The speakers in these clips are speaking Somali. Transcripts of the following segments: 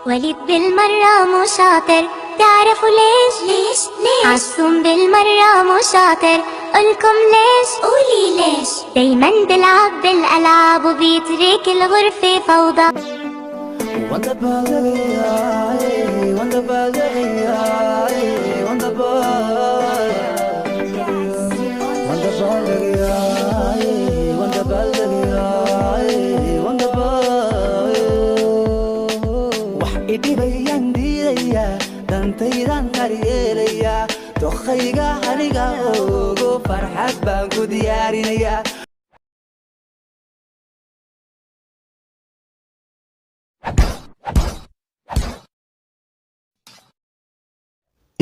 وليد بالمرة مو شاطر، تعرفوا ليش؟ ليش ليش؟ عصوم بالمرة مو شاطر، قولكم ليش؟ قولي ليش؟ دايما بلعب بالألعاب وبيترك الغرفة فوضى. Dantaydan daryeelaya, dokhayga aniga ogo, farxad baan ku diyaarinayaa.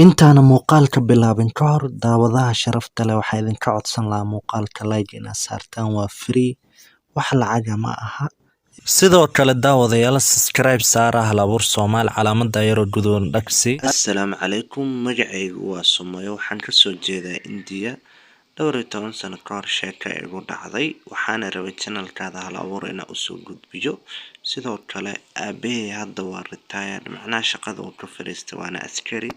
Intaana muuqaalka bilaabin ka hor, daawadaha sharafta leh, waxaa idinka codsan lahaa muuqaalka like inaad saartaan. Waa free, wax lacaga ma aha. Sidoo kale daawadayaal, subscribe saara Hal Abuur Soomaali, calaamada yaroo gudoon dhagsi. Assalaamu calaykum, magacaygu waa Sumayo, waxaan kasoo jeedaa Indiya. Dhowr iyo toban sano ka hor sheeka igu dhacday, waxaana rabay channelkaada Hal Abuur inaa usoo gudbiyo. Sidoo kale aabahey hadda waa retired, macnaha shaqada uu ka fadhiistay, waana askari.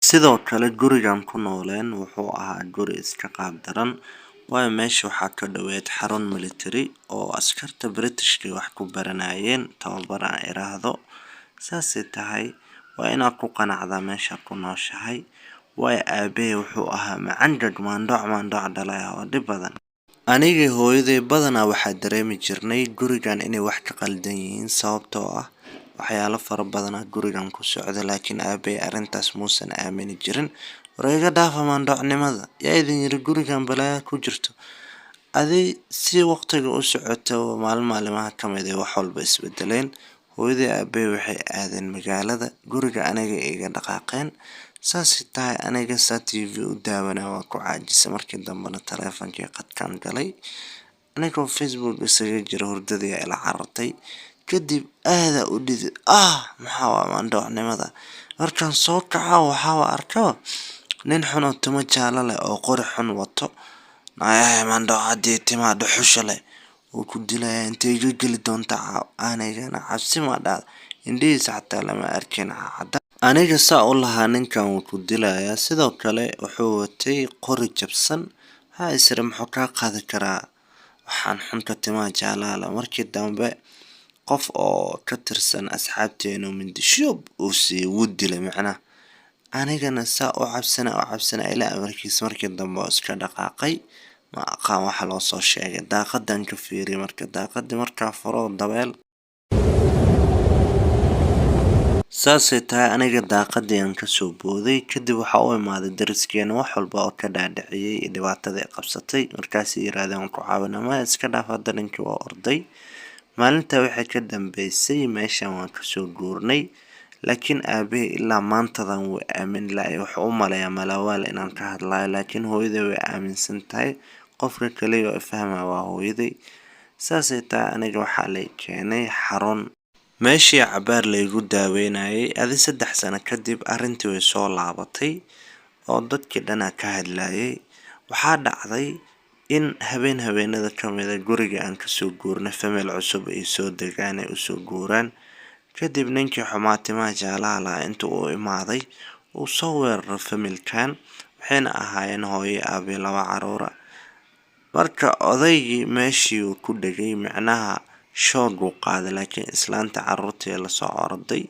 Sidoo kale gurigan ku nooleen wuxuu ahaa guri iska qaab daran, waayo meesha waxaa ka dhoweed xarun military oo askarta Britishka wax ku baranayeen, tababar aan iraahdo. Saasay tahay, waa inaad ku qanacdaa meesha ku nooshahay, waayo aabahey wuxuu ahaa macangag, maandhoc maandhoc dhalay oo dhib badan. Anigii hooyaday badanaa waxaa dareemi jirnay gurigan inay wax ka qaldan yihiin, sababtoo ah waxyaalo fara badanaa gurigan ku socda, laakiin aabahey arrintaas muusan aamini jirin. War iga dhaafa maandhocnimada, yaa idin yiri gurigan balaayaa ku jirto? Adi si waqtiga u socota, maalin maalimaha ka mid ah wax walba isbedeleen. Hooyaday aabahey waxay aadeen magaalada, guriga aniga iga dhaqaaqeen. Saasay tahay, aniga saa TV u daawanaya waa ku caajisay. Markii dambena taleefankii qadkaan galay, anigoo Facebook isaga jira hurdadii ila carartay. Kadib aadaa u dhidid, ah, maxaa waa maandhocnimada? Markaan soo kaca, waxaa arkaba nin xun oo timo jaalo leh oo qori xun wato. Maandhocadii timaha dhuxusha leh wuu ku dilayaa, intee iga geli doontaa? Anigana cabsi ma dhacda, indhihiisa xataa lama arkin cadda. Aniga saa u lahaa, ninkan wuu ku dilayaa. Sidoo kale wuxuu watay qori jabsan. Waxaa isiri, muxuu kaa qaadi karaa waxaan xunka timaha jaalaha leh? Markii dambe qof oo ka tirsan asxaabteena mindi shub uu siiyey, wuu dilay macnaha. Anigana saa u cabsana u cabsana, ilaa amarkiisa markii dambe oo iska dhaqaaqay. Ma aqaan waxa loo soo sheegay. Daaqadan ka fiiriyay, marka daaqadii markaa furo dabeel. Saasay tahay, aniga daaqadii aan kasoo booday. Kadib waxaa u imaaday dariskeena, wax walba oo ka dhaadhiciyey dhibaatada ay qabsatay. Markaasay yiraahdeen, waan ku caawinaa. Maya, iska dhaaf hadda, ninkii waa orday. Maalintaa waxay ka dambeysay meeshan waan kasoo guurnay, laakiin aabahey ilaa maantadan wuu aamin lahay. Wuxuu u maleeyaa malawaal inaan ka hadlayo, laakiin hooyaday way aaminsan tahay. Qofka kaliya oo fahmaya waa hooyaday. Saasay tahay, aniga waxaa lay keenay xarun, meeshii cabaar laygu daaweynayay. Adi 3 sano kadib arrintii way soo laabatay oo dadkii dhanaa ka hadlayay. Waxaa dhacday in habeen habeenada ka mid a guriga aan kasoo guurnay family cusub ay soo degaan, ay usoo guuraan. Kadib ninkii xumaa timaha jaalaha lahaa inta uu imaaday uu soo weeraro familkan, waxayna ahaayeen hooyo, aabe, laba caruura. Marka odaygii meeshii uu ku dhegay, micnaha shoog uu qaaday, laakiin islaanta caruurtii lasoo orday.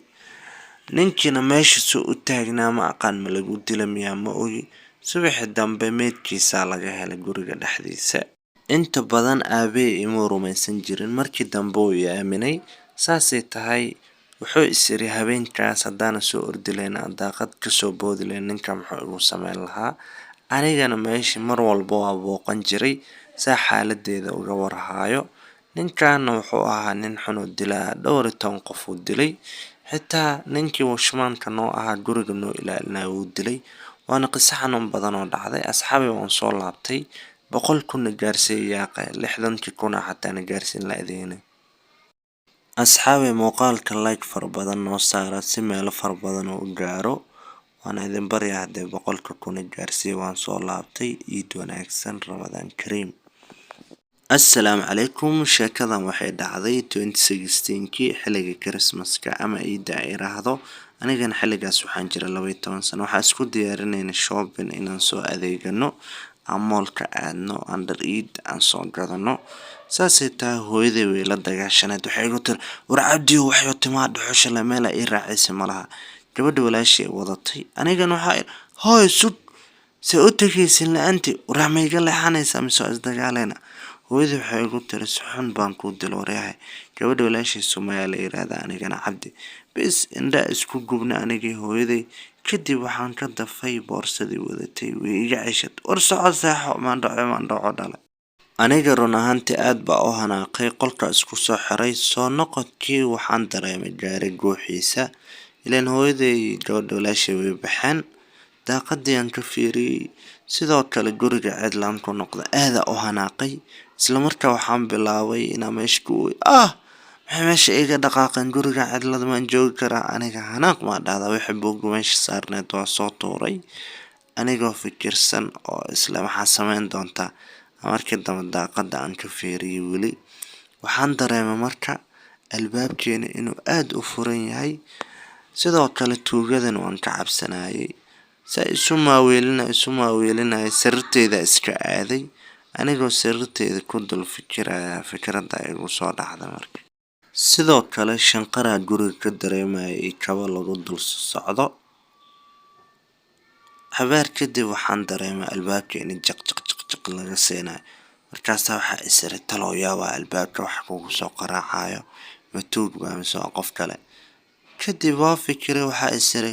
Ninkiina meesha soo u taagnaa, ma aqaan ma lagu dila miyaa, ma ogi. Subaxii dambe meydkiisaa laga helay guriga dhexdiisa. Inta badan aabahey imuu rumaysan jirin, markii dambe uu i aaminay. Saasay tahay, wuxuu is iri, habeenkaas haddaana soo ordi lahayn aan daaqad kasoo boodi lahayn, ninka muxuu igu sameyn lahaa? Anigana meesha mar walba waa booqan jiray, saa xaaladeeda uga warhaayo. Ninkaana wuxuu ahaa nin xun oo dilaa, 14 qof uu dilay. Xitaa ninkii watchmanka noo ahaa, guriga noo ilaalinaya, wuu dilay. Waana qiso xanuun badan oo dhacday. Asxaabi, waan soo laabtay. 100,000 na gaarsiiya yaaqa, 60,000 xataa na gaarsiin la-deena. Asxaabi, muuqaalka like fara badan noo saara si meelo fara badan oo u gaaro. Waana idin baryaa, haddee 100,000 gaarsiiya. Waan soo laabtay. Iid wanaagsan, Ramadaan kariim. Assalaamu calaykum. Sheekadan waxay dhacday 2016kii xilliga Christmaska ama ciidda ay iraahdo. Anigana xilligaas waxaan jiray 12 sano. Waxaan isku diyaarinayna shopping, inaan soo adeegano, aan mallka aadno, aan dhar ciid aan soo gadano. Saasay tahay, hooyaday way la dagaashaneed. Waxay igu tiri, "War Cabdiyo, waxyo timaha dhuxusha leh meel ay ii raacaysa malaha." Gabadha walaashay wadatay. Anigana waxaa, "Hooy, sug, see u tegaysin la'aantii? Waraa, ma iga leexanaysaa mise waa isdagaaleyna?" Hooyadii waxay igu tiri, "Si xun baan kuu dilo, waryahay." Gabadha walaashay Sumaya la yiraahdaa, anigana Cabdi. Bis indhaa isku gubna anigii hooyaday. Kadib waxaan ka dafay boorsadii wadatay, way iga ceshatay. "War soco, seexo, maandhaco maandhaco dhalay." Aniga run ahaantii aad baa u hanaaqay, qolka isku soo xiray. Soo noqodkii waxaan dareemay gaari guuxiisa. Ileen hooyaday, gabadha walaashay way baxeen. Daaqadii aan ka fiiriyey. Sidoo kale guriga cidlaan ku noqda, aada u hanaaqay. Isla markaa waxaan bilaabay inaan meesha ku ooyo. Ah, maxay meesha iga dhaqaaqeen? Guriga cidlada maan joogi karaa aniga? Hanaaq maa dhahdaa. Wixii buugga meesha saarneed waa soo tuuray. Anigoo fikirsan oo isla maxaa sameyn doontaa. Markii dambe daaqada aan ka fiiriyey weli. Waxaan dareemay marka albaabkeena inuu aad u furan yahay. Sidoo kale tuugadan waan ka cabsanayay. Saa isu maaweelinaya, sariirteyda iska aaday. Anigoo sariirteyda ku dul fikiraya, fikradda igu soo dhacday marka. Sidoo kale shanqaraa guriga ka dareemaya iyo kabo lagu dul socdo. Habeer kadib waxaan dareemay albaabka in jaq jaq jaq jaq laga siinayo. Markaasaa waxaa is iri, "Talow yaabaa albaabka wax kugu soo qaraacayo? Ma tuug baa mise waa qof kale?" Kadib waa fikiray, waxaa is iri,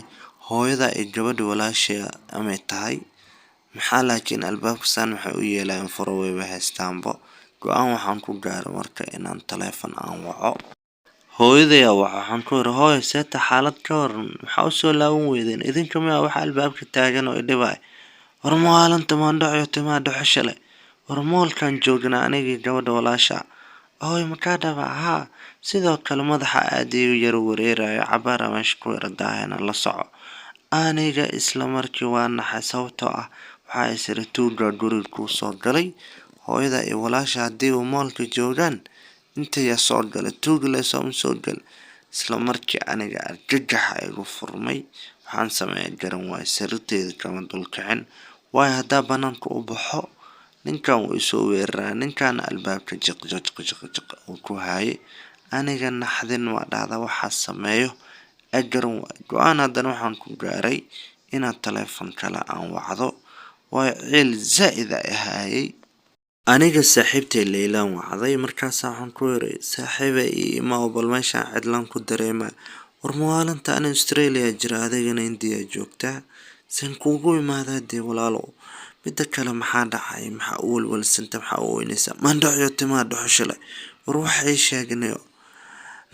"Hooyada iyo gabadha walaashay amay tahay? Maxaa laakiin albaabka saan waxay u yeelayaan? Furo wayba haystaanbo." Go'aan waxaan ku gaaray marka inaan taleefan aan waco. Hooyaday waxa waxaan ku iri, "Hooyo, seeta xaalad? Ka waran? Maxaa u soo laaban weydeen? Idinka miyaa waxa albaabka taagan oo i dhibay? War maalanta maandhaco timaha dhuxusha leh. War mallkan joognaa anigii gabadha walaasha." "Hooyo, makaa dhaba? Haa, sidoo kale madaxa aad iigu yara wareerayo, cabaar meesha ku yara daahena, la soco." Aniga isla markii waa naxay, sababtoo ah waxaa is iri, tuugaa guriga kuu soo galay. Hooyada iyo walaasha haddii uu mallka joogaan, intayaa soo galay? Tuug le sooma soo gal. Isla markii aniga argagaxa igu furmay. Waxaan sameeya garan waayo, sariirteyda kama dul kicin. Waayo, haddaa banaanka u baxo, ninkan wuu isoo weeraraa. Ninkan albaabka jiq jiq jiq jiq uu ku haayay. Aniga naxdin waa dhahda, waxaa sameeyo garan waayo. Go'aan haddana waxaan ku gaaray inaan taleefan kale aan wacdo. Waayo, ciil zaa'id a haayay. Aniga saaxiibtay Leylaan wacday. Markaas waxaan ku iri, "Saaxiibay, ii imaw bal, meeshaan cidlaan ku dareema." "War maalinta ani Australia jira, adigana India joogtaa, saan kuugu imaadaa dee walaalow? Midda kale maxaa dhacay? Maxaa u walwalsanta? Maxaa u oynaysaa? Maandhaciyo timaha dhuxusha leh, war wax ii sheegnayo."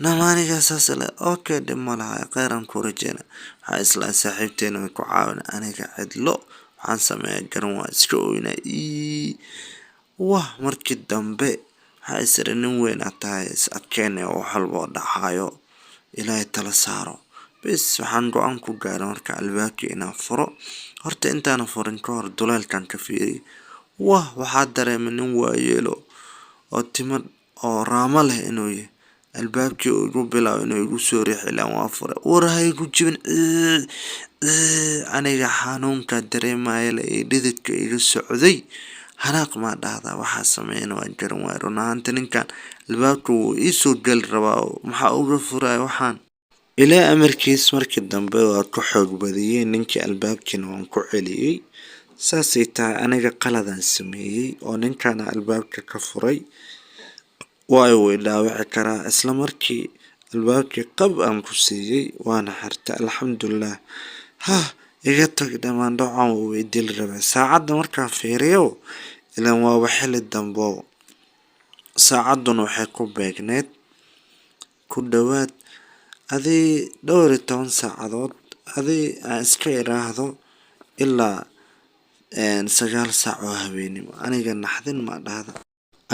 Namaaniga saas leh. "Okay, dhib ma laha, kheyran ku rajeyna." Waxaa islaa saaxiibteena way ku caawin. Aniga cidlo, waxaan sameeya garan waa, iska oynaa. Ii wah, markii dambe waxaa is iri, nin weyn aad tahay, is adkeynaya, wax walba oo dhacayo Ilaahay tala saaro. Bis waxaan go'aan ku gaaray marka albaabkii inaan furo. Horta intaana furin ka hor duleelkan ka fiiriyay. Wah, waxaa dareemay nin waayeelo oo timo oo raamo leh inuu yahay. Albaabkii uu igu bilaabay inuu igu soo riixo, ilaan waa furay. "War ha igu jibin!" Aniga xanuunka dareemaya leh iyo dhididka iga socday. Hanaaq maa dhahdaa, waxaa sameeyana waa garan waay. Run ahaantii ninkan albaabka wuu ii soo gali rabaa, maxaa uga furaya waxaan? Ilaa amarkiis markii dambe waa ku xoog badiyey ninkii, albaabkiina waan ku celiyey. Saasay tahay, aniga qaladaan sameeyey oo ninkana albaabka ka furay, waayo way dhaawici karaa. Isla markii albaabkii qab aan ku siiyey, waana xirtay, alxamdulilah. Hah, iga tag dhammaan, dhacan wuu i dili rabaa. Saacadda markaan fiiriyo, ilaan waaba xilli dambo, saacadduna waxay ku beegneed ku dhawaad adii 12 saacadood, adii aan iska iraahdo ilaa 9 saac oo habeenimo. Aniga naxdin ma dhahda.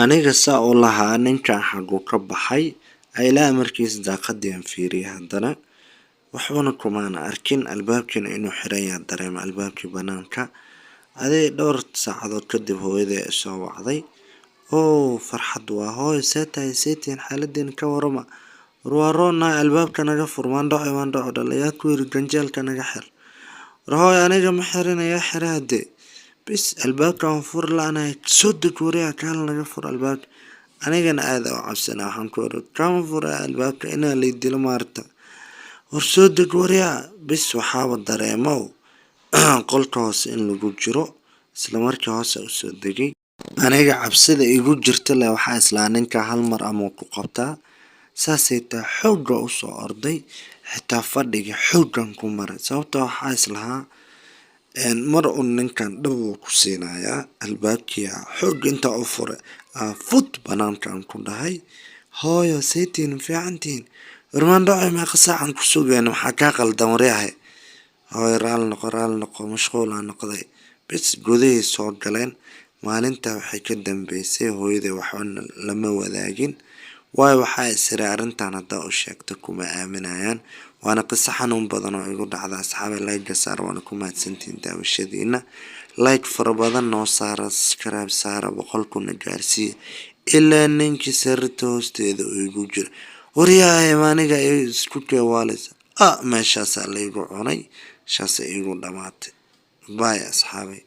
Aniga saa u lahaa, ninkan xaguu ka baxay? Ilaa markiis daaqadii aan fiiriyay, haddana waxbana kumaana arkin. Albaabkiina inuu xiran yahay dareema, albaabkii banaanka. Adii dhowr saacadood kadib hooyaday soo wacday. Oo farxad waa hooyo, see tahay, see tihiin, xaaladeen ka warama? War waa roonahay, albaabka naga fur. Maandhaco maandhaco dhal ayaa ku yiri ganjeelka naga xir. War hooyo, aniga ma xirinaya, xira hadee. Bis albaabka waan furi la'nahay, soo deg wariyaa, kaal naga fur albaabka. Anigana aad u cabsanaa, waxaan ku iri kama fura albaabka, inaa lay dilo maarta. War soo deg wariyaa. Bis waxaaba dareemow qolka hoose in lagu jiro. Isla markii hoose usoo degay, aniga cabsida igu jirta leh, waxaa islaa ninka hal mar amuu ku qabtaa. Saasay taa xoogga usoo orday, xitaa fadhiga xooggan ku maray, sababtoo waxaa islahaa mar un ninkan dhab wuu ku siinayaa. Albaabkii xoog intaa u furay aa fut banaankan ku dhahay, hooyo, saytiin, fiicantihiin? Warmaandhaco, meeqa saacan ku sugayna? Maxaa kaa qaldan waryahay? Hooyo, raali noqo, raali noqo, mashquul aan noqday. Bis gudihii soo galeen. Maalintaa waxay ka dambeysay hooyaday waxba lama wadaagin, waayo waxaa isiri arrintan haddaa u sheegto kuma aaminayaan. Waana qiso xanuun badan oo igu dhacda. Asxaabi, like saara, waana ku mahadsantihiin daawashadiina. Like fara badan noo saara, subscribe saara, 100,000-na gaarsiiya. Ilaa ninkii sariirta hoosteeda uu igu jira, waryahay, maaniga isku keewaalaysa? Ah, meeshaasaa laygu cunay, meeshaasa igu dhamaatay. Bye, asxaabay.